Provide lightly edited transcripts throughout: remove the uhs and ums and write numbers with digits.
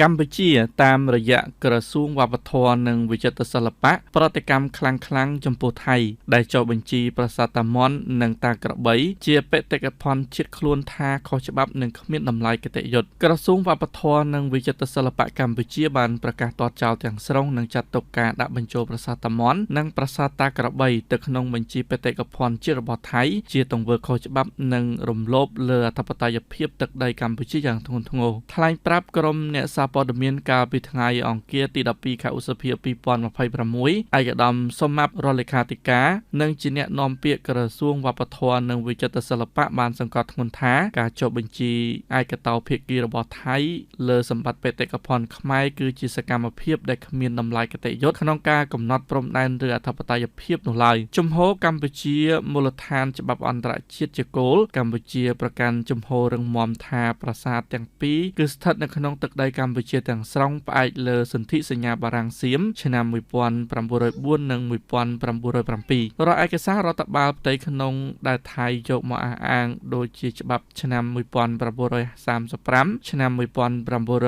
កម្ពុជាតាមរយៈក្រសួងវប្បធម៌និងវិចិត្រសិល្បៈប្រតិកម្មខ្លាំងៗចំពោះថៃដែលចុះបញ្ជីប្រាសាទតាមាន់និងតាក្របីជាបេតិកភណ្ឌជាតិខ្លួនថាខុសច្បាប់និងគ្មានតម្លៃគតិយុត្តក្រសួងវប្បធម៌និងវិចិត្រសិល្បៈកម្ពុជាបានប្រកាសទាត់ចោលទាំងស្រុងនិងចាត់ទុកការដាក់បញ្ចូលប្រាសាទតាមាន់និងប្រាសាទតាក្របីទៅក្នុងបញ្ជីបេតិកភណ្ឌជាតិរបស់ថៃជាទង្វើខុសច្បាប់និងរំលោភលើអធិបតេយ្យភាពទឹកដីកម្ពុជាយ៉ាងធ្ងន់ធ្ងរថ្លែងប្រាប់ក្រុមអ្នកសារព័ត៌មានកាលពីថ្ងៃអង្គារទី12ខែឧសភា2026ឯកឧត្តមសុមាប់រដ្ឋលេខាធិការនិងជាអ្នកនាំពាក្យក្រសួងវប្បធម៌និងវិចិត្រសិល្បៈបានសង្កត់ធ្ងន់ថាការចុះបញ្ជីឯកតោភាគីរបស់ថៃលើសម្បត្តិបេតិកភណ្ឌខ្មែរគឺជាសកម្មភាពដែលគ្មានតម្លៃគតិយុត្តក្នុងការកំណត់ព្រំដែនឬអធិបតេយ្យភាពនោះឡើយជំហរកម្ពុជាមូលដ្ឋានច្បាប់អន្តរជាតិជាគោលកម្ពុជាប្រកាន់ជំហររឹងមាំថាប្រាសាទទាំងពីរគឺស្ថិតនៅក្នុងទឹកដីកម្ពុជាទាំងស្រុងផ្អែកលើសន្ធិសញ្ញាបារាំងសៀមឆ្នាំ1904និង1907រាល់ឯកសាររដ្ឋបាលផ្ទៃក្នុងដែលថៃយកមកអះអាងដូចជាច្បាប់ឆ្នាំ1935ឆ្នាំ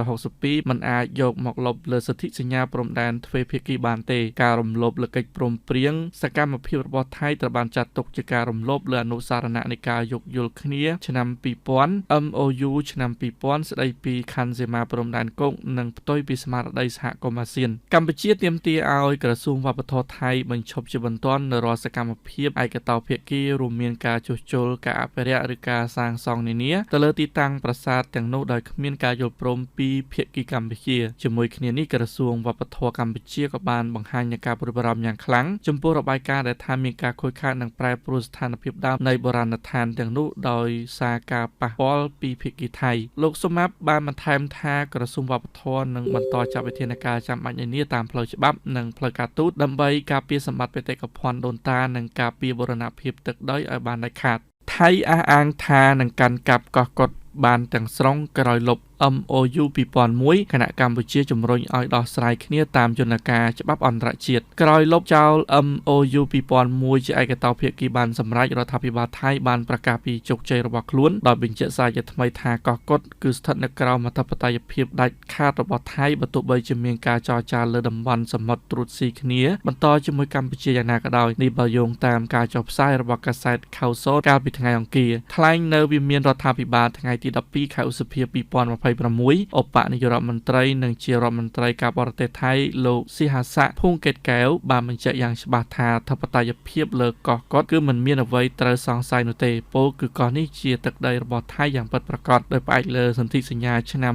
1962មិនអាចយកមកលុបលើសន្ធិសញ្ញាព្រំដែនទ្វេភាគីបានទេការរំលោភលើកិច្ចព្រមព្រៀងសកម្មភាពរបស់ថៃត្រូវបានចាត់ទុកជាការរំលោភលើអនុសារណៈនៃការយោគយល់គ្នាឆ្នាំ2000 MOU ឆ្នាំ2000ស្ដីពីខណ្ឌសីមាព្រំដែនគោកនិងផ្ទុយពីស្មារតីសហគមន៍អាស៊ានកម្ពុជាទាមទារឲ្យក្រសួងវប្បធម៌ថៃបញ្ឈប់ជាបន្ទាន់នូវរាល់សកម្មភាពឯកតោភាគីរួមមានការជួសជុលការអភិរក្សឬការសាងសង់នានាទៅលើទីតាំងប្រាសាទទាំងនោះដោយគ្មានការយល់ព្រមពីភាគីកម្ពុជាជាមួយគ្នានេះក្រសួងវប្បធម៌កម្ពុជាក៏បានបង្ហាញនូវការព្រួយបារម្ភយ៉ាងខ្លាំងចំពោះរបាយការណ៍ដែលថាមានការខូចខាតនិងប្រែប្រួលស្ថានភាពដើមនៃបុរាណដ្ឋានទាំងនោះដោយសារការប៉ះពាល់ពីភាគីថៃលោកសុមាប់បានបន្ថែមថាក្រសួងវប្បធម៌នឹងបន្តចាត់វិធានការចាំបាច់នានាតាមផ្លូវច្បាប់និងផ្លូវការទូតដើម្បីការពារសម្បត្តិបេតិកភណ្ឌដូនតានិងការពារបូរណភាពទឹកដីឲ្យបានដាច់ខាតថៃអះអាងថានឹងកាន់កាប់កោះកុដបានទាំងស្រុងក្រោយលុប MOU 2001ខណៈកម្ពុជាជំរុញឲ្យដោះស្រាយគ្នាតាមយន្តការច្បាប់អន្តរជាតិក្រោយលុបចោល MOU 2001ជាឯកតោភាគីបានសម្រេចរដ្ឋាភិបាលថៃបានប្រកាសពីជោគជ័យរបស់ខ្លួនដោយបញ្ជាក់សារជាថ្មីថាកោះកុដគឺស្ថិតនៅក្រោមអធិបតេយ្យភាពដាច់ខាតរបស់ថៃបើទោះបីជាមានការចរចាលើតំបន់សមុទ្រត្រួតស៊ីគ្នាបន្តជាមួយកម្ពុជាយ៉ាងណាក៏ដោយនេះបើយោងតាមការចុះផ្សាយរបស់កាសែតខៅសូកាលពីថ្ងៃអង្គារថ្លែងនៅវិមានរដ្ឋាភិបាលថ្ងៃទី12ខែឧសភា2026ឧបនាយករដ្ឋមន្ត្រីនិងជារដ្ឋមន្ត្រីការបរទេសថៃលោកស៊ីហាស័កភួងកេតកែវបានបញ្ជាក់យ៉ាងច្បាស់ថាអធិបតេយ្យភាពលើកោះកុដគឺមិនមានអ្វីត្រូវសង្ស័យនោះទេពោលគឺកោះនេះជាទឹកដីរបស់ថៃយ៉ាងពិតប្រាកដដោយផ្អែកលើសន្ធិសញ្ញាឆ្នាំ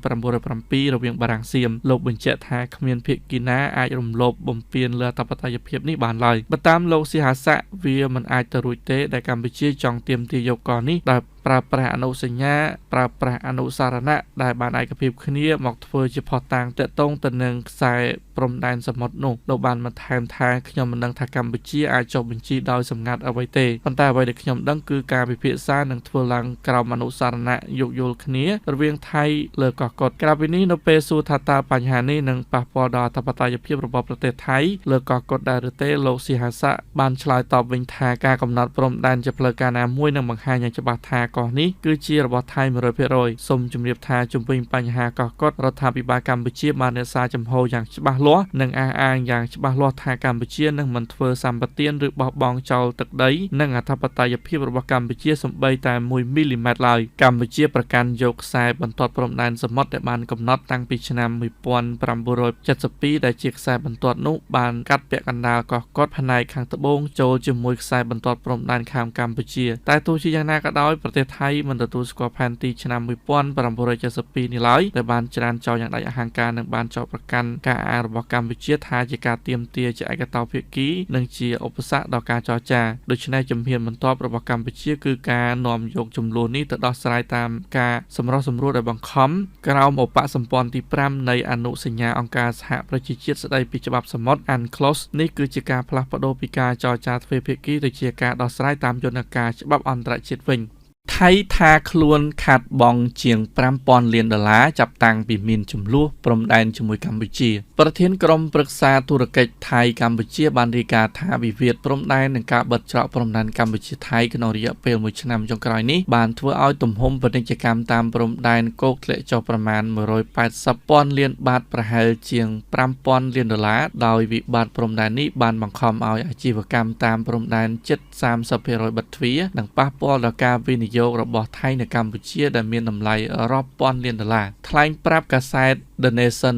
1907រវាងបារាំងសៀមលោកបញ្ជាក់ថាគ្មានភាគីណាអាចរំលោភបំពានលើអធិបតេយ្យភាពនេះបានឡើយបើតាមលោកស៊ីហាស័កវាមិនអាចទៅរួចទេដែលកម្ពុជាចង់ទាមទារយកកោះនេះដោយប្រើប្រាស់អនុសញ្ញាប្រើប្រាស់អនុសារណៈដែលបានឯកភាពគ្នាមកធ្វើជាភស្តុតាងទាក់ទងទៅនឹងខ្សែព្រំដែនសមុទ្រនោះលោកបានបន្ថែមថាខ្ញុំមិនដឹងថាកម្ពុជាអាចចុះបញ្ជីដោយសម្ងាត់អ្វីទេប៉ុន្តែអ្វីដែលខ្ញុំដឹងគឺការពិភាក្សានឹងធ្វើឡើងក្រោមអនុសារណៈយោគយល់គ្នារវាងថៃលើកោះកុដក្រៅពីនេះនៅពេលសួរថាតើបញ្ហានេះនឹងប៉ះពាល់ដល់អធិបតេយ្យភាពរបស់ប្រទេសថៃលើកោះកុដដែរឬទេលោកស៊ីហាស័កបានឆ្លើយតបវិញថាការកំណត់ព្រំដែនជាផ្លូវការណាមួយនឹងបង្ហាញយ៉ាងច្បាស់ថាកោះនេះគឺជារបស់ថៃ 100% សូមជម្រាបថាជំវិញបញ្ហាកោះកុដរដ្ឋាភិបាលកម្ពុជាបានរក្សាជំហរយ៉ាងច្បាស់លាស់និងអះអាងយ៉ាងច្បាស់លាស់ថាកម្ពុជានឹងមិនធ្វើសម្បទានឬបោះបង់ចោលទឹកដីនិងអធិបតេយ្យភាពរបស់កម្ពុជាសូម្បីតែ1មីលីម៉ែត្រឡើយកម្ពុជាប្រកាន់យកខ្សែបន្ទាត់ព្រំដែនសមុទ្រដែលបានកំណត់តាំងពីឆ្នាំ1972ដែលជាខ្សែបន្ទាត់នោះបានកាត់ពាក់កណ្ដាលកោះកុដផ្នែកខាងត្បូងចូលជាមួយខ្សែបន្ទាត់ព្រំដែនខាងកម្ពុជាតែទោះជាយ៉ាងណាក៏ដោយប្រទេសថៃមិនទទួលស្គាល់ផែនទីឆ្នាំ1972នេះឡើយដែលបានច្រានចោលយ៉ាងដាច់អហង្ការនិងបានចោទប្រកាន់ការអះអាងរបស់កម្ពុជាថាជាការទាមទារជាឯកតោភាគីនិងជាឧបសគ្គដល់ការចរចាដូច្នេះជំហានបន្ទាប់របស់កម្ពុជាគឺការនាំយកចំនួននេះទៅដោះស្រាយតាមការសម្រុះសម្រួលដោយបង្ខំក្រោមឧបសម្ព័ន្ធទី5នៃអនុសញ្ញាអង្គការសហប្រជាជាតិស្តីពីច្បាប់សមុទ្រ UNCLOS នេះគឺជាការផ្លាស់ប្ដូរពីការចរចាទ្វេភាគីទៅជាការដោះស្រាយតាមយន្តការច្បាប់អន្តរជាតិវិញ។ ថៃថាខ្លួនខាតបង់ជាង 5000 លានដុល្លារចាប់តាំងពីមានជម្លោះព្រំដែនជាមួយកម្ពុជាប្រធានក្រុមប្រឹក្សាធុរកិច្ចថៃកម្ពុជាបានរាយការណ៍ថាវិវាទព្រំដែននិងការបិទច្រកព្រំដែនកម្ពុជាថៃក្នុងរយៈពេល1ឆ្នាំចុងក្រោយនេះបានធ្វើឲ្យទំហំពាណិជ្ជកម្មតាមព្រំដែនគោកធ្លាក់ចុះប្រមាណ180ពាន់លានបាតប្រហែលជាង 5000 លានដុល្លារដោយវិបត្តិព្រំដែននេះបានបង្ខំឲ្យអាជីវកម្មតាមព្រំដែនជិត 30% បិទទ្វារនិងប៉ះពាល់ដល់ការវិនិយោគរបស់ថៃនៅកម្ពុជាដែលមានតម្លៃរាប់ពាន់លានដុល្លារថ្លែងប្រាប់កាសែត The Nation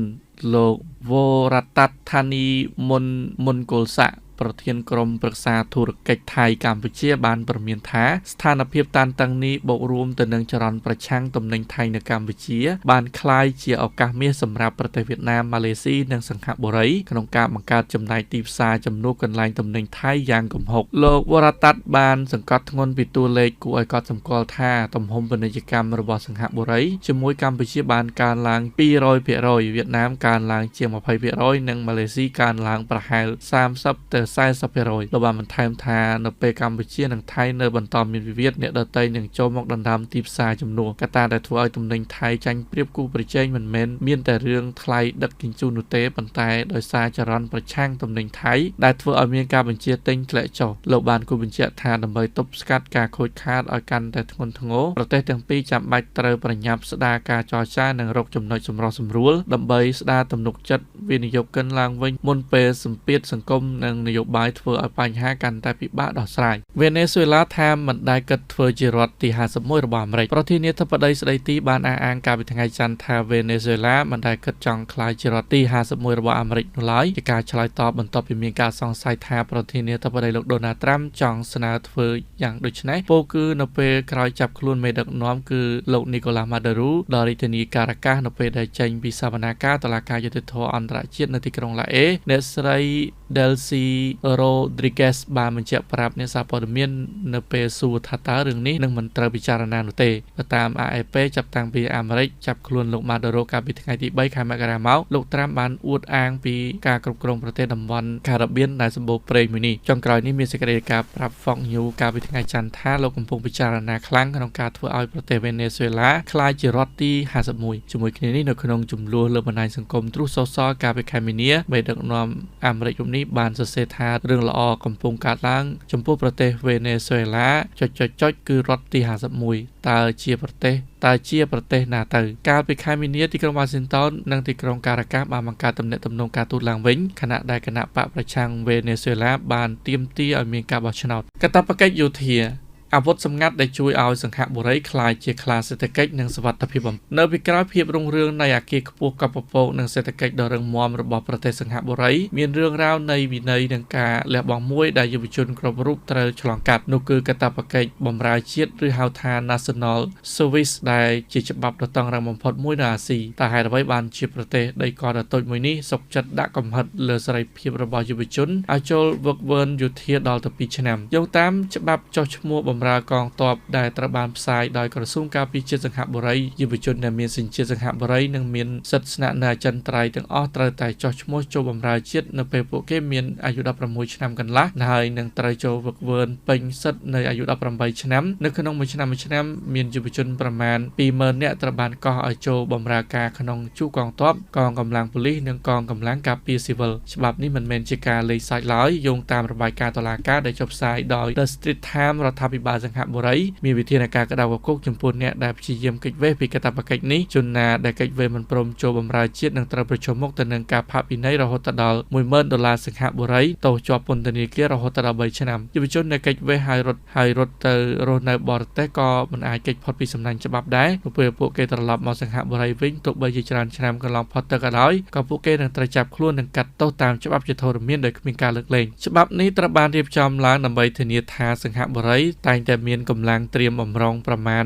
លោកវរតដ្ឋានីមុនកុលស័កប្រធានក្រុមប្រឹក្សាធុរកិច្ចថៃកម្ពុជាបានព្រមានថាស្ថានភាពតានតឹងនេះបូករួមទៅនឹងចរន្តប្រឆាំងទំនិញថៃនៅកម្ពុជាបានក្លាយជាឱកាសមាសសម្រាប់ប្រទេសវៀតណាមម៉ាឡេស៊ីនិងសិង្ហបុរីក្នុងការបង្កើតចំណែកទីផ្សារជំនួសកន្លែងទំនិញថៃយ៉ាងគំហុកលោកវរតដ្ឋបានសង្កត់ធ្ងន់ពីតួលេខគួរឲ្យកត់សម្គាល់ថាទំហំពាណិជ្ជកម្មរបស់សិង្ហបុរីជាមួយកម្ពុជាបានកើនឡើង 200% វៀតណាមកើនឡើងជាង 20% និងម៉ាឡេស៊ីកើនឡើងប្រហែល30ទៅ 40% លោកបានបន្ថែមថានៅពេលកម្ពុជានិងថៃនៅបន្តមានវិវាទអ្នកដទៃនឹងចូលមកដណ្ដើមទីផ្សារជំនួសកត្តាដែលធ្វើឲ្យទំនិញថៃចាញ់ប្រៀបគូប្រជែងមិនមែនមានតែរឿងថ្លៃដឹកជញ្ជូននោះទេប៉ុន្តែដោយសារចរន្តប្រឆាំងទំនិញថៃដែលធ្វើឲ្យមានការបញ្ជាទិញធ្លាក់ចុះលោកបានគូបញ្ជាក់ថាដើម្បីទប់ស្កាត់ការខូចខាតឲ្យកាន់តែធ្ងន់ធ្ងរប្រទេសទាំងពីរចាំបាច់ត្រូវប្រញាប់ស្ដារការចរចានិងរកចំណុចសម្រុះសម្រួលដើម្បីស្ដារទំនុកចិត្តវិនិយោគិនឡើងវិញមុនពេលសម្ពាធសង្គមនិងនយោបាយធ្វើឲ្យបញ្ហាកាន់តែពិបាកដោះស្រាយវេណេស៊ុយឡាថាមិនដែលគិតធ្វើជារដ្ឋទី51របស់អាមេរិកប្រធានាធិបតីស្ដីទីបានអះអាងកាលពីថ្ងៃច័ន្ទថាវេណេស៊ុយឡាមិនដែលគិតចង់ក្លាយជារដ្ឋទី51របស់អាមេរិកនោះឡើយជាការឆ្លើយតបបន្ទាប់ពីមានការសង្ស័យថាប្រធានាធិបតីលោកដូណាល់ត្រាំចង់ស្នើធ្វើយ៉ាងដូចនេះពោលគឺនៅពេលក្រោយចាប់ខ្លួនមេដឹកនាំគឺលោកនីកូឡាម៉ាឌូរ៉ូដល់រាជធានីការ៉ាកាសនៅពេលដែលចេញពីសវនាការតុលាការយុត្តិធម៌អន្តរជាតិនៅទីក្រុងឡាអេអ្នកស្រី Delcy Rodriguez បានបញ្ជាក់ប្រាប់អ្នកសារព័ត៌មាននៅពេលសួរថាតើរឿងនេះនឹងមិនត្រូវពិចារណានោះទេតាម AFP ចាប់តាំងពីអាមេរិកចាប់ខ្លួនលោកម៉ាឌូរ៉ូកាលពីថ្ងៃទី3ខែមករាមកលោកត្រាំបានអួតអាងពីការគ្រប់គ្រងប្រទេសតំបន់ការ៉ាបៀនដែលសម្បូរព្រេងមួយនេះចុងក្រោយនេះមានសេចក្តីរាយការណ៍ប្រាប់ Fox News កាលពីថ្ងៃច័ន្ទថាលោកកំពុងពិចារណាខ្លាំងក្នុងការធ្វើឲ្យប្រទេសវេណេស៊ុយឡាក្លាយជារដ្ឋទី51ជាមួយគ្នានេះនៅក្នុងចំនួនលើបណ្ដាញសង្គមទ្រុសសល់កាលពីខែមីនាមេដឹកនាំអាមេរិករូបនេះបានសរសេរថារឿងល្អកំពុងកើតឡើងចំពោះប្រទេសវេណេស៊ុយឡាចុចៗគឺរដ្ឋទី51តើជាប្រទេសណាទៅកាលពីខែមីនាទីក្រុងវ៉ាស៊ីនតោននិងទីក្រុងការ៉ាកាសបានបង្កើតទំនាក់ទំនងការទូតឡើងវិញខណៈដែលគណៈបកប្រឆាំងវេណេស៊ុយឡាបានទាមទារឲ្យមានការបោះឆ្នោតកាតព្វកិច្ចយោធាអាវុធសម្ងាត់ដែលជួយឲ្យសិង្ហបុរីក្លាយជាខ្លាសេដ្ឋកិច្ចនិងសុវត្ថិភាពនៅពីក្រោយភាពរុងរឿងនៃអគារខ្ពស់កប់ពពកនិងសេដ្ឋកិច្ចដ៏រឹងមាំរបស់ប្រទេសសិង្ហបុរីមានរឿងរ៉ាវនៃវិន័យនិងការលះបង់មួយដែលយុវជនគ្រប់រូបត្រូវឆ្លងកាត់នោះគឺកាតព្វកិច្ចបម្រើជាតិឬហៅថា National Service ដែលជាច្បាប់ដ៏តឹងរ៉ឹងបំផុតមួយនៅអាស៊ីតើហេតុអ្វីបានជាប្រទេសដីកោះដ៏តូចមួយនេះសុខចិត្តដាក់កំហិតលើសេរីភាពរបស់យុវជនឲ្យចូលវឹកវើយោធាដល់ទៅ2ឆ្នាំយោងតាមច្បាប់ចុះឈ្មោះបម្រើកងទ័ពដែលត្រូវបានផ្សាយដោយក្រសួងការពារជាតិសិង្ហបុរីយុវជនដែលមានសញ្ជាតិសិង្ហបុរីនិងមានសិទ្ធិស្នាក់នៅអចិន្ត្រៃយ៍ទាំងអស់ត្រូវតែចុះឈ្មោះចូលបម្រើជាតិនៅពេលពួកគេមានអាយុ16ឆ្នាំកន្លះហើយនឹងត្រូវចូលវឹកវើពេញសិទ្ធិនៅអាយុ18ឆ្នាំនៅក្នុងមួយឆ្នាំមួយឆ្នាំមានយុវជនប្រមាណ20000នាក់ត្រូវបានកោះឲ្យចូលបម្រើការក្នុងជួរកងទ័ពកងកម្លាំងប៉ូលីសនិងកងកម្លាំងការពារស៊ីវិលច្បាប់នេះមិនមែនជាការលេងសើចឡើយយោងតាមរបាយការណ៍តុលាការដែលចុះផ្សាយដោយ The Straits Times រដ្ឋាភិបាលសិង្ហបុរីមានវិធានការក្តៅគគុកចំពោះអ្នកដែលព្យាយាមគេចវេះពីកាតព្វកិច្ចនេះជនណាដែលគេចវេះមិនព្រមចូលបម្រើជាតិនឹងត្រូវប្រឈមមុខទៅនឹងការផាកពិន័យរហូតដល់10000ដុល្លារសិង្ហបុរីទោសជាប់ពន្ធនាគាររហូតដល់3ឆ្នាំយុវជនដែលគេចវេះហើយរត់ទៅរស់នៅបរទេសក៏មិនអាចគេចផុតពីសំណាញ់ច្បាប់ដែរនៅពេលពួកគេត្រឡប់មកសិង្ហបុរីវិញទោះបីជាច្រើនឆ្នាំកន្លងផុតទៅក៏ដោយក៏ពួកគេនឹងត្រូវចាប់ខ្លួននិងកាត់ទោសតាមច្បាប់ជាធរមានដោយគ្មានការលើកលែងច្បាប់នេះត្រូវបានរៀបចំឡើងដើម្បីធានាថាសិង្ហបុរីតែងតែមានកម្លាំងត្រៀមបំរុងប្រមាណ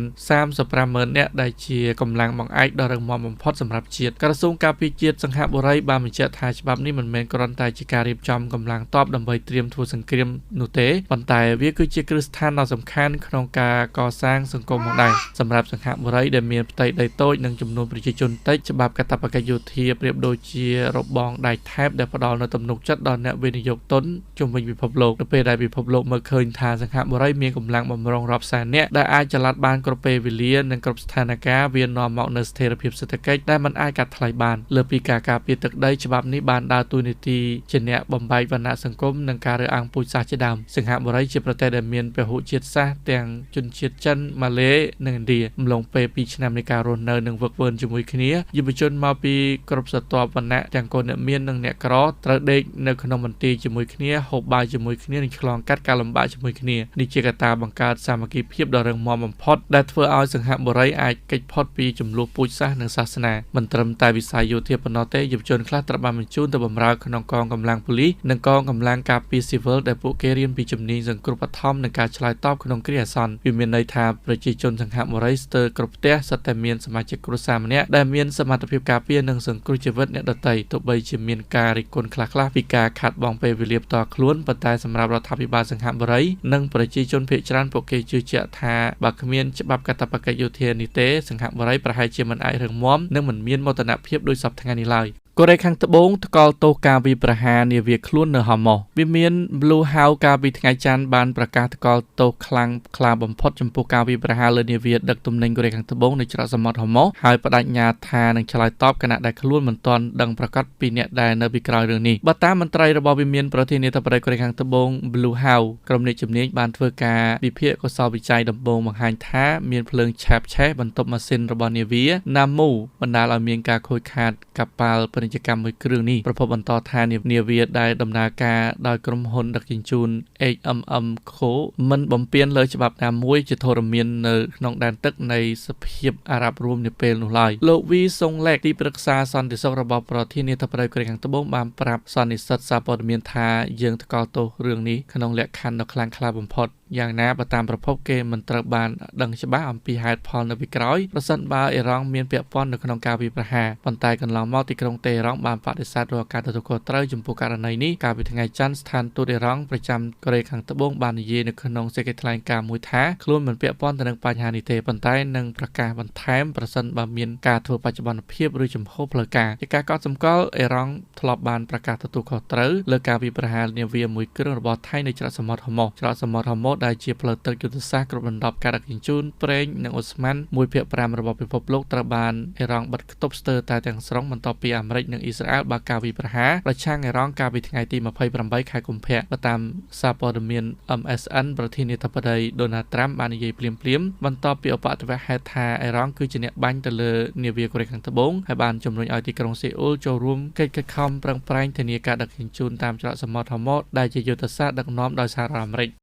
350,000នាក់ដែលជាកម្លាំងបង្អែកដ៏រឹងមាំបំផុតសម្រាប់ជាតិក្រសួងការពារជាតិសិង្ហបុរីបានបញ្ជាក់ថាច្បាប់នេះមិនមែនគ្រាន់តែជាការរៀបចំកម្លាំងទ័ពដើម្បីត្រៀមធ្វើសង្គ្រាមនោះទេប៉ុន្តែវាគឺជាគ្រឹះស្ថានដ៏សំខាន់ក្នុងការកសាងសង្គមផងដែរសម្រាប់សិង្ហបុរីដែលមានផ្ទៃដីតូចនិងចំនួនប្រជាជនតិចច្បាប់កាតព្វកិច្ចយោធាប្រៀបដូចជារបងដែកថែបដែលផ្ដល់នូវទំនុកចិត្តដល់អ្នកវិនិយោគទុនជុំវិញពិភពលោកនៅពេលដែលពិភពលោកមើលឃើញថាសិង្ហបុរីមានកម្លាំង លាំងបម្រុងរាប់សែននាក់ដែលអាចចល័តបានគ្រប់ពេលវេលានិងគ្រប់ស្ថានភាពវានាំមកនូវស្ថិរភាពសេដ្ឋកិច្ចដែលមិនអាចកាត់ថ្លៃបានលើពីការការពារទឹកដីច្បាប់នេះបានដើរតួនាទីជាអ្នកបំបែកវណ្ណៈសង្គមនិងការរើសអើងពូជសាសន៍ជាដើមសិង្ហបុរីជាប្រទេសដែលមានពហុជាតិសាសន៍ទាំងជនជាតិចិនម៉ាឡេនិងឥណ្ឌាអំឡុងពេល2ឆ្នាំនៃការរស់នៅនិងវឹកវើជាមួយគ្នាយុវជនមកពីគ្រប់ស្រទាប់វណ្ណៈទាំងកូនអ្នកមាននិងអ្នកក្រត្រូវដេកនៅក្នុងមន្ទីរជាមួយគ្នាហូបបាយជាមួយគ្នានិងឆ្លងកាត់ការលំបាកជាមួយគ្នានេះជាកត្តាបង្កើតសាមគ្គីភាពដ៏រឹងមាំបំផុតដែលធ្វើឲ្យសិង្ហបុរីអាចគេចផុតពីជម្លោះពូជសាសន៍និងសាសនាមិនត្រឹមតែវិស័យយោធាប៉ុណ្ណោះទេយុវជនខ្លះត្រូវបានបញ្ជូនទៅបម្រើក្នុងកងកម្លាំងប៉ូលីសនិងកងកម្លាំងការពារស៊ីវិលដែលពួកគេរៀនពីជំនាញសង្គ្រោះបឋមនិងការឆ្លើយតបក្នុងគ្រាអាសន្នវាមានន័យថាប្រជាជនសិង្ហបុរីស្ទើរគ្រប់ផ្ទះសុទ្ធតែមានសមាជិកគ្រួសារម្នាក់ដែលមានសមត្ថភាពការពារនិងសង្គ្រោះជីវិតអ្នកដទៃទោះបីជាមានការរិះគន់ខ្លះៗពីការខាតបង់ពេលវេលាផ្ទាល់ខ្លួនប៉ុន្តែសម្រាប់រដ្ឋាភិបាលសិង្ហបុរីនិងប្រជាជនភាគច្រើនពួកគេជឿជាក់ថាបើគ្មានច្បាប់កាតព្វកិច្ចយោធានេះទេសង្ហបុរីប្រហែលជាមិនអាចរឹងមាំនិងមិនមានមោទនភាពដូចសព្វថ្ងៃនេះឡើយកូរ៉េខាងត្បូងថ្កោលទោសការវាយប្រហារនាវាខ្លួននៅហម៉ូសវិមាន Blue House កាលពីថ្ងៃច័ន្ទបានប្រកាសថ្កោលទោសខ្លាំងក្លាបំផុតចំពោះការវាយប្រហារលើនាវាដឹកទំនិញកូរ៉េខាងត្បូងនៅច្រកសមុទ្រហម៉ូសហើយបដិញ្ញាថានឹងឆ្លើយតបខណៈដែលខ្លួនមិនទាន់ដឹងប្រាកដពីអ្នកដែលនៅពីក្រោយរឿងនេះបើតាមមន្ត្រីរបស់វិមានប្រធានាធិបតីកូរ៉េខាងត្បូង Blue House ក្រុមអ្នកជំនាញបានធ្វើការវិភាគកុសលវិច័យដំបូងបង្ហាញថាមានភ្លើងឆាបឆេះបន្ទប់ម៉ាស៊ីនរបស់នាវា Namu បណ្ដាលឲ្យមានការខូចខាតកប៉ាល់ពាណិជ្ជកម្មមួយគ្រឿងនេះប្រភពបន្តថានាវាដែលដំណើរការដោយក្រុមហ៊ុនដឹកជញ្ជូន HMM Co មិនបំពានលើច្បាប់ណាមួយជាធរមាននៅក្នុងដែនទឹកនៃសភាពអារ៉ាប់រួមនាពេលនោះឡើយលោកវីសុងលេកទីប្រឹក្សាសន្តិសុខរបស់ប្រធានាធិបតីកូរ៉េខាងត្បូងបានប្រាប់សន្និសីទសារព័ត៌មានថាយើងថ្កោលទោសរឿងនេះក្នុងលក្ខខណ្ឌដ៏ខ្លាំងក្លាបំផុតយ៉ាងណាបើតាមប្រភពគេមិនត្រូវបានដឹងច្បាស់អំពីហេតុផលនៅពីក្រោយប្រសិនបើអ៊ីរ៉ង់មានពាក់ព័ន្ធនៅក្នុងការវាយប្រហារប៉ុន្តែកន្លងមកទីក្រុងតេហរ៉ង់បានបដិសេធរាល់ការទទួលខុសត្រូវចំពោះករណីនេះកាលពីថ្ងៃច័ន្ទស្ថានទូតអ៊ីរ៉ង់ប្រចាំកូរ៉េខាងត្បូងបាននិយាយនៅក្នុងសេចក្តីថ្លែងការណ៍មួយថាខ្លួនមិនពាក់ព័ន្ធទៅនឹងបញ្ហានេះទេប៉ុន្តែនឹងប្រកាសបន្ថែមប្រសិនបើមានការធ្វើបច្ចុប្បន្នភាពឬជំហរផ្លូវការជាការកត់សម្គាល់អ៊ីរ៉ង់ធ្លាប់បានប្រកាសទទួលខុសត្រូវលើការវាយប្រហារនាវាមួយគ្រឿងរបស់ថៃនៅច្រកសមុទ្រហម៉ូសច្រកសមុទ្រហម៉ូសដែលជាផ្លូវទឹកយុទ្ធសាស្ត្រគ្រប់ដណ្ដប់ការដឹកជញ្ជូនប្រេងនិងអូស្មង់1/5របស់ពិភពលោកត្រូវបានអ៊ីរ៉ង់បិទខ្ទប់ស្ទើរតែទាំងស្រុងបន្ទាប់ពីអាមេរិកនិងអ៊ីស្រាអែលបើកការវាយប្រហារប្រឆាំងអ៊ីរ៉ង់កាលពីថ្ងៃទី28ខែកុម្ភៈបើតាមសារព័ត៌មាន MSN ប្រធានាធិបតីដូណាល់ត្រាំបាននិយាយភ្លាមៗបន្ទាប់ពីឧបទ្ទវហេតុថាអ៊ីរ៉ង់គឺជាអ្នកបាញ់ទៅលើនាវាកូរ៉េខាងត្បូងហើយបានជំរុញឲ្យទីក្រុងសេអ៊ូលចូលរួមកិច្ចខិតខំប្រឹងប្រែងធានាការដឹកជញ្ជូនតាមច្រកសមុទ្រហម៉ូសដែលជាយុទ្ធសាស្ត្រដឹកនាំដោយសហរដ្ឋអាមេរិក។